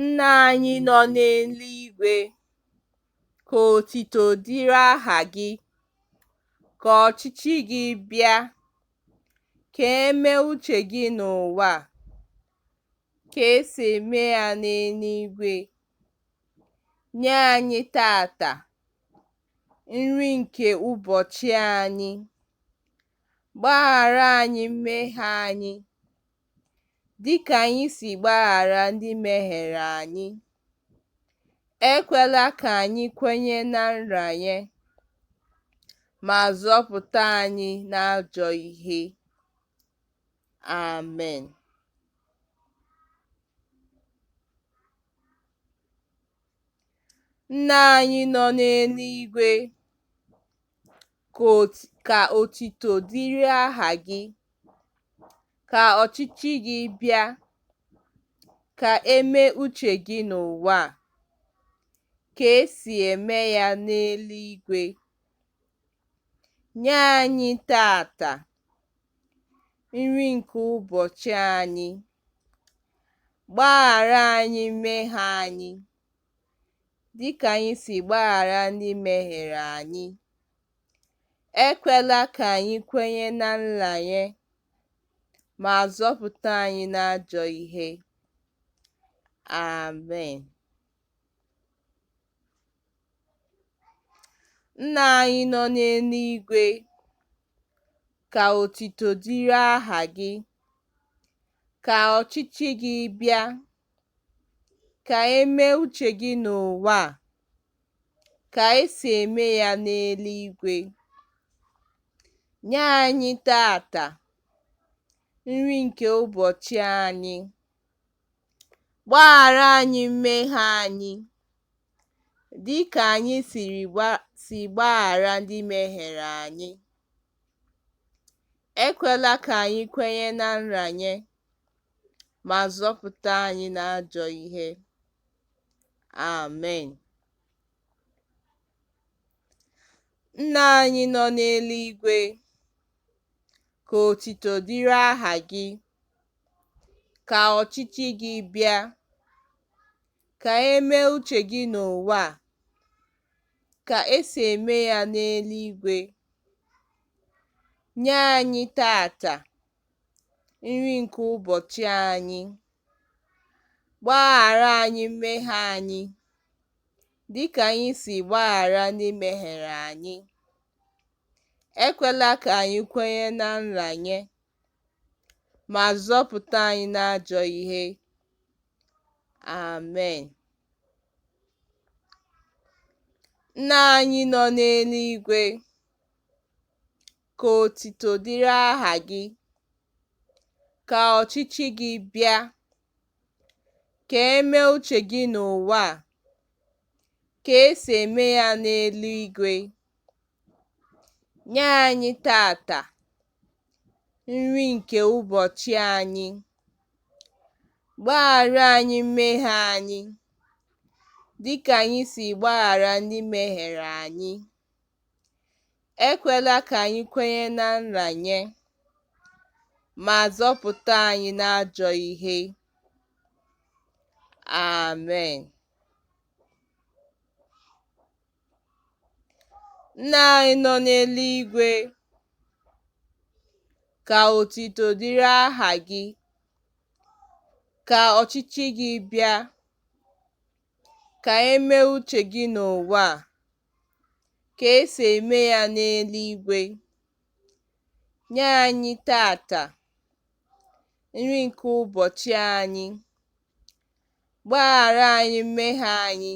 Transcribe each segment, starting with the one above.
Nna anyị nọ n'eluigwe, ka otito dịrị aha gị, ka ọchịchị gị bịa, ka e mee uche gị n'ụwa, ka esi eme ya n'eluigwe. Nye anyị tata nri nke ụbọchị anyị. Gbaghara anyị mmehie anyị, dịka anyị si gbaghara ndị mehiere anyị. Ekwela ka anyị kwenye na nranye, ma zọpụta anyị n'ajọ ihe. Amen. Nna anyị nọ n'eluigwe, ka otito dịrị aha gị, ka ọchịchị gị bịa, ka e mee uche gị n'ụwa, ka esi eme ya n'eluigwe. Nye anyị tata nri nke ụbọchị anyị. Gbaghara anyị mmehie anyị, dịka anyị si gbaghara ndị mehiere anyị. Ekwela ka anyị kwenye na nranye, ma zọpụta anyị n'ajọ ihe. Amen. Nna anyị nọ n'eluigwe, ka otito dịrị aha gị, ka ọchịchị gị bịa, ka e mee uche gị n'ụwa, ka esi eme ya n'eluigwe. Nye anyị tata nri nke ụbọchị anyị. Gbaghara anyị mmehie anyị, dịka anyị si gbaghara ndị mehiere anyị. Ekwela ka anyị kwenye na nranye, ma zọpụta anyị n'ajọ ihe. Amen. Nna anyị nọ n'eluigwe, ka otito dịrị aha gị, ka ọchịchị gị bịa, ka e mee uche gị n'ụwa, ka esi eme ya n'eluigwe. Nye anyị tata nri nke ụbọchị anyị. Gbaghara anyị mmehie anyị, dịka anyị si gbaghara ndị mehiere anyị. Ekwela ka anyị kwenye na nranye, ma zọpụta anyị n'ajọ ihe. Amen. Nna anyị nọ n'eluigwe, ka otito dịrị aha gị, ka ọchịchị gị bịa, ka e mee uche gị n'ụwa, ka esi eme ya n'eluigwe. Nye anyị tata nri nke ụbọchị anyị. Gbaghara anyị mmehie anyị, dịka anyị si gbaghara ndị mehiere anyị. Ekwela ka anyị kwenye na nranye, ma zọpụta anyị n'ajọ ihe. Amen. Nna anyị nọ n'eluigwe, ka otito dịrị aha gị, ka ọchịchị gị bịa, ka e mee uche gị n'ụwa, ka esi eme ya n'eluigwe. Nye anyị tata nri nke ụbọchị anyị. Gbaghara anyị mmehie anyị,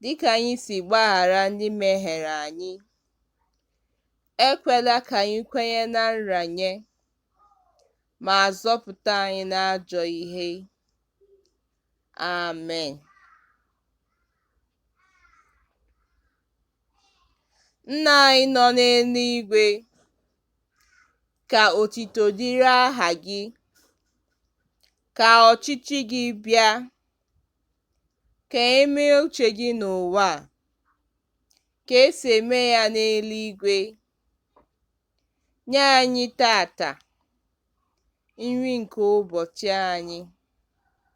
dịka anyị si gbaghara ndị mehiere anyị. Ekwela ka anyị kwenye na nranye, ma zọpụta anyị n'ajọ ihe. Amen. Nna anyị nọ n'eluigwe, ka otito dịrị aha gị, ka ọchịchị gị bịa, ka e mee uche gị n'ụwa, ka esi eme ya n'eluigwe. Nye anyị tata nri nke ụbọchị anyị.